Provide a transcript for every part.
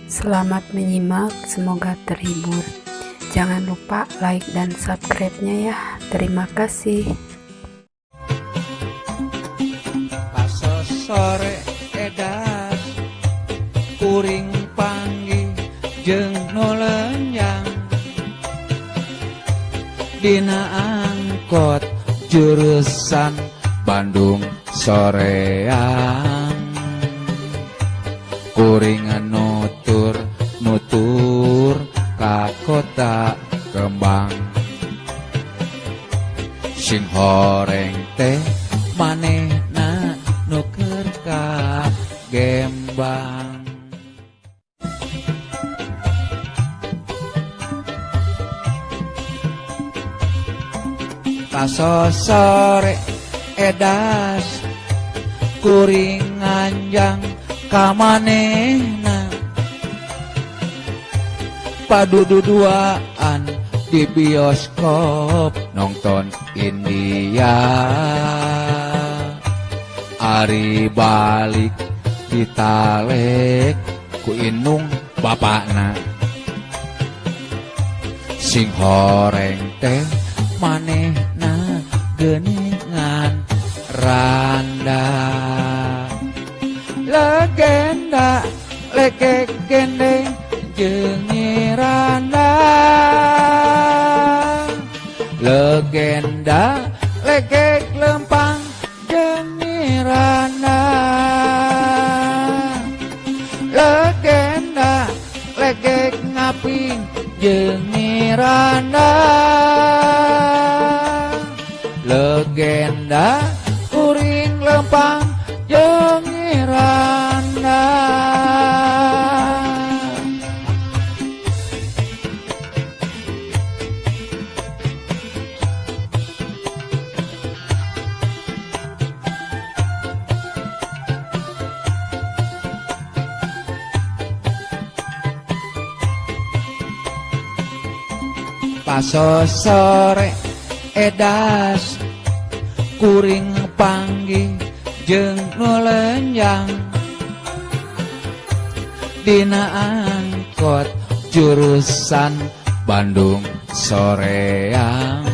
Selamat menyimak, semoga terhibur. Jangan lupa like dan subscribe-nya ya. Terima kasih. Sore edas kuring panggih jeung nu lenyang dina angkot jurusan Bandung soreang kuring nutur nutur ka kota Kembang sing horeng teh manehna nu keur ka Gembang. Pasosore edas kuring nganjang ka manehna padududuaan di bioskop nonton India. Ari balik ditalek ku inung bapakna sing horeng teh manehna geuningan randa. Legenda lekek gendeng jeung randa, legenda lekek lempang jeung randa, legenda lekek ngaping jeung randa, legenda kuring lempang jeung randa. Pasosore edas kuring panggih jeung nu lenyang dina angkot jurusan Bandung soreang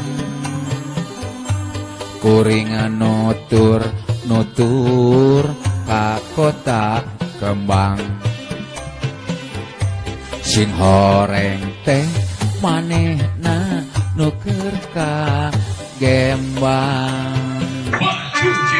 kuring nutur nutur ka kota Kembang sing horeng teh manehna nu keur ka Gembang. 1, 2,